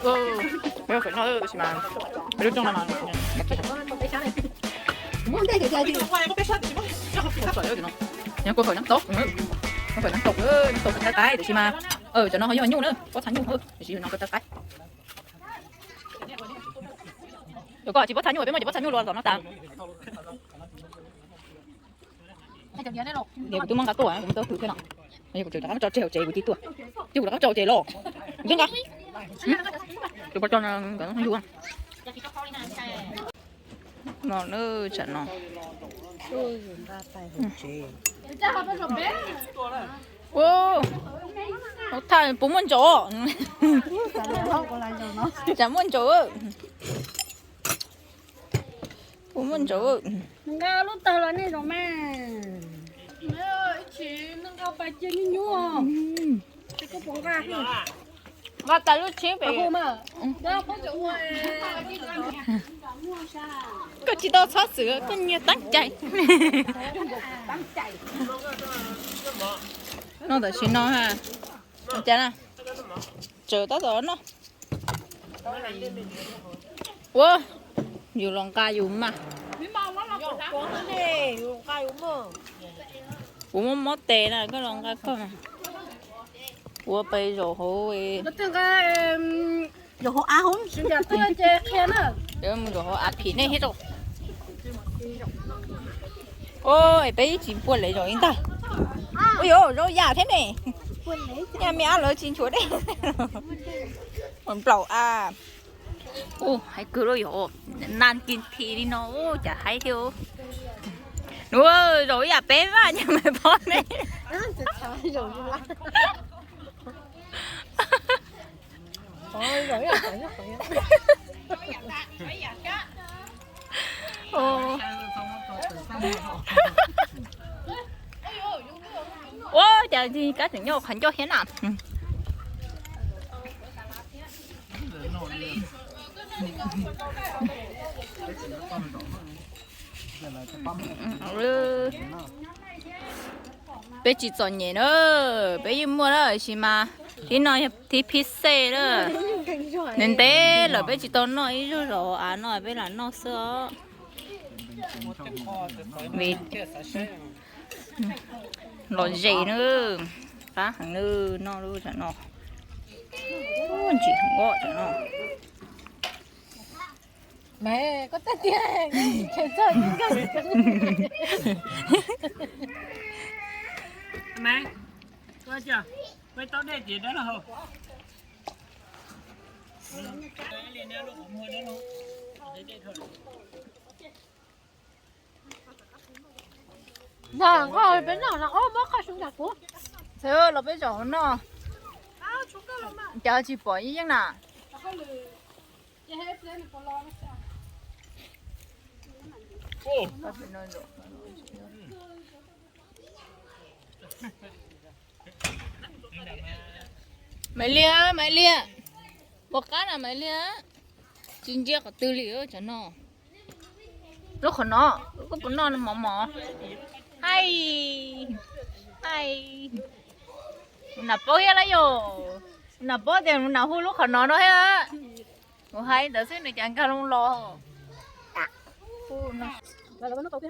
Peb ua fawm noj tab sis mas peb lub rooj no mas, kua fawm nyob tod, kua fawm nyob tod, nyob tod tawv qaib tab sis mas, cov no ho yog nyuj na, pob txha nyuj, tab sis no tawv qaib. Cov ko tsis pob txha nyuj, peb muaj cov pob txha nyuj los tom no tas. Kuv twb muab nqa tuaj, kuv tau hwm thiab no. Kuv tseem rov qab tso tseg hauv tsev kuv thiaj tuaj. Ces kuv rov qab tso hauv tsev los. Kuv twb nqa. Tus pov tseg nkawd yug. No na, tsam no. Ua, thaj puas muaj ntsaum? Tsam muaj ntsaum. Puas muaj ntsaum? Nqa lub tawg los nej zoo mas. Nqa tas lub tsheb pem. Koj tsis tau txhob xwm, koj nyias tab cai. No tam sim no ha, cas na, tsaws tab tom no. Ua, yus los nqa yus mas. Kuv muab mob tes na, koj los nqa koj. Kuv pais zaum hauv, zaum hauv av hauv, mus zaum hauv av phim nej thiab rau. Ua, peb ib tsis puag lawv zaum ib ntag. Ua yuav zaum yam thiab ne. Nyaj me ab lawv tsis nchuav dej. Nplaum a. Ua, haib kawg li yom, nan kis thim li no, ua, cas haib thiab. Nws zaum ib yam peb vaj nyaj me pob ne. Ua, cas kab tseem nyob qhov ncauj thiab na. Peb tsis txom nyem na, peb yeej muaj na, tab sis mas thib no yog thib phib xej na. Ntev ntev lawm peb tsis tau noj ib zaug zaum av no peb lam noj xwb os. Vim los zes na, qab heev na, noj lub tam no. Ntsim heev os tam no. Ntag, peb noj no, ob muab qhov sub nrog kuv. Txhawm los peb zaum noj. Cas tsis pom ib yeej na. Maiv Liag, Maiv Liag, puas qab na Maiv Liag? Tsis ntsia qhov twg li cov no. Lub qhov no, koj puas noj mov mov? Hais, hais, nam paub thiab lauj yom, nam paub tias nam hu lub qhov no no thiab. Kuv hais ntawd xwb nws cas nkag loo los. Muaj ib lub rau nws.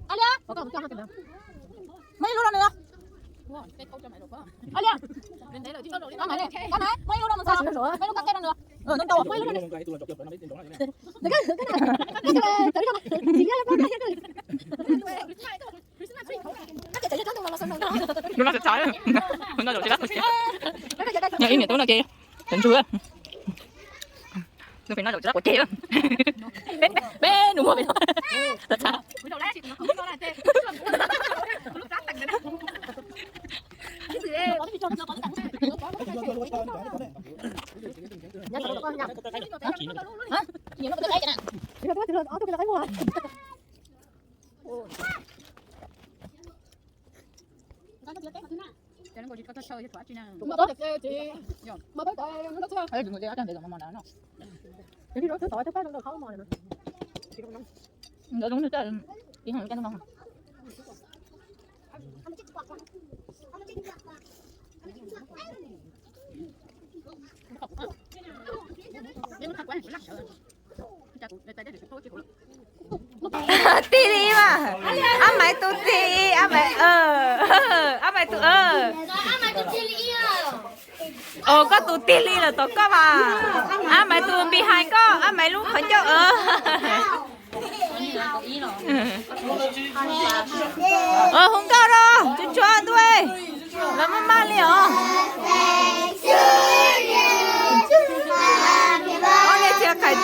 A li, muaj ib lub rau nws. A li, muaj ib lub rau nws, muaj ib lub kab teb rau nws. Muaj ib lub rau nws. Lub no txav txav, no zaum tsis dab tsi. Yog ib niam tub no ces tseem ntsug. Nws pem no zaum tsis dab quav ceg. Peb nus muag pem no. Txav txav. Ntawd zoo nws coj ib hom coj no. Ab Maiv tus, o, koj tus tig li lawm tom koj mas. Ab Maiv tus behind koj, Ab Maiv lub qhov ncauj. Hu nkauj rau tsuag tsuag ntuj, lawv maj maj li os. Ob niag txiv qais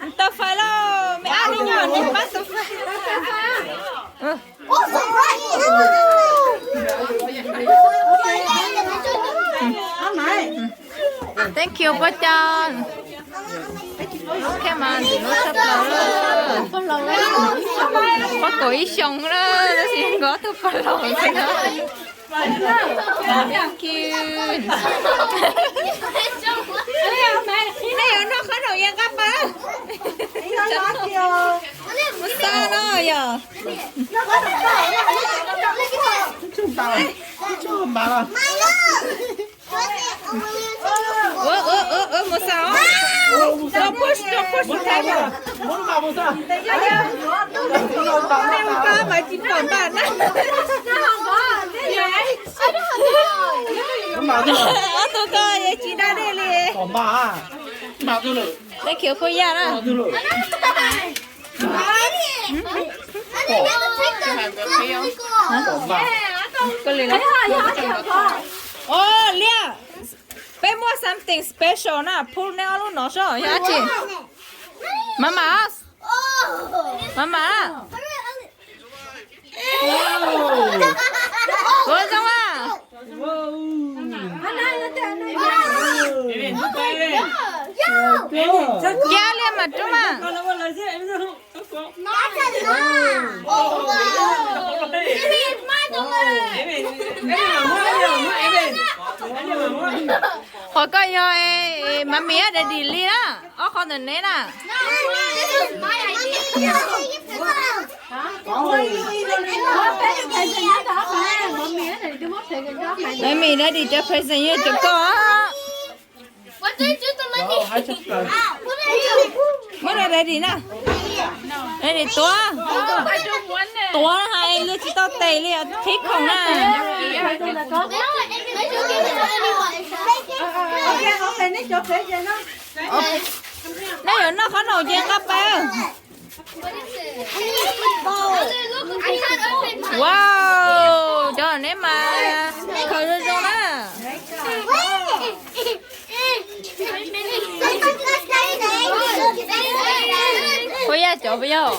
twb tau fais lauj, me ab lub nyuag nws pab tau fais. Thank you pog Coj. Khab mas ntxim hlub tshaj plaws. Pog kaum ib xyoos na, tab sis nkawd ob tug pog laus xwb na. Thank you. Nej yuav noj qhob noom yeej nqa pais. Mus xa no yog. Mus xa os. Don't push, don't push the table. Nej ua koj mas tsis pom npaj na. Ob tug ko yeej tsis da dej li. Thank you pog Yaj na. O, Liaj, peb muaj something special na, pub neb ob lub no soj yog dab tsi? Mama, mama. Ua zoo a. Cia Liaj mas rub mas. Qhov koj yog mami daddy li na, ob qhov ntawm neb na. Mami daddy cov present yog cov koj. Muab rau daddy na. Daddy tuav. Tuav hais li tsis tau tes li, qhib khoom na. Neb yuav noj qhob noom ces nqa pais. Wow, cov neb mas khaws zoo zoo na. Puas yog cov puas yog?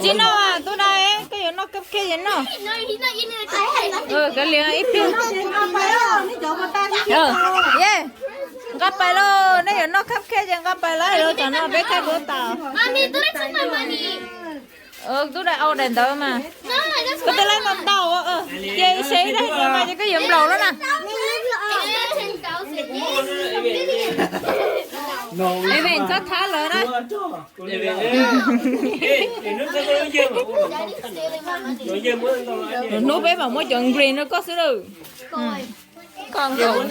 Tsis noj, tub na, koj yuav noj cupcake ces noj. Kav liam ib pliag. Ye, nqa pais lauj, nej yuav noj cupcake ces nqa pais lauj, los tsam no peb thaij duab tas. Tub na, au daim ntawd mas. Koj twb laib ntau ntau, ces ib seb ib daig ntawd mas ces koj yuav nplaum lawm na. Evan txhob thab lawv na. Hnub peb mam muab cov green rau koj xwb lawm. Koj nkaus.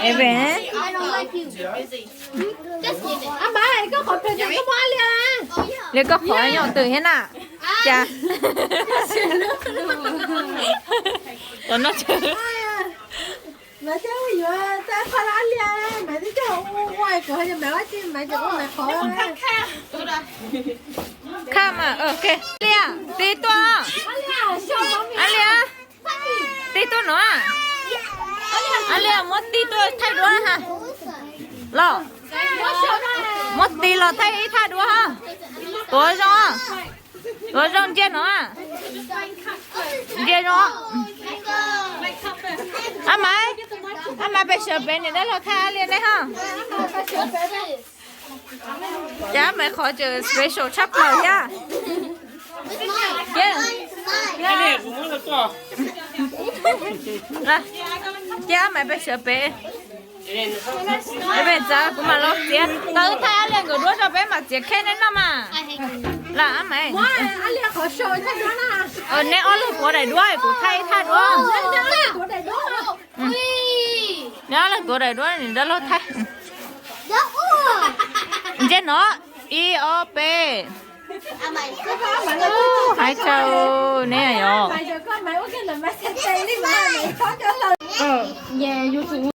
Evan. Li koj qhov nyuam twm thiab na. Cas. Cov no. Khaj mas, ok. Liaj, tig tuaj. Ab Liaj, tig tuaj no. Ab Liaj, muab tig tuaj thaij duab ha. Los, muab tig los thaij ib thaj duab ha. Tuav zoo, tuav zoo ntsia no. Ntsia zoo. Ab Maiv, Ab Maiv pes sawv pem niam dab laug thaij Ab Liaj ne ho. Cas Ab Maiv qhov tseem special tshaj plaws thiab. Ces, Cia Ab Maiv peb sawv pem, peb txav kuv mam los txiav tau thaij Ab Liag nkawd duab tso peb mam txiav khej nej noj mas. Lam Ab Maiv, neb ob leeg tuav daim duab kuv thaij ib thaj duab. Neb ob leeg tuav daim duab nim dab laug thaij. Ntsej no, ib ob peb. Hais tau neb yom.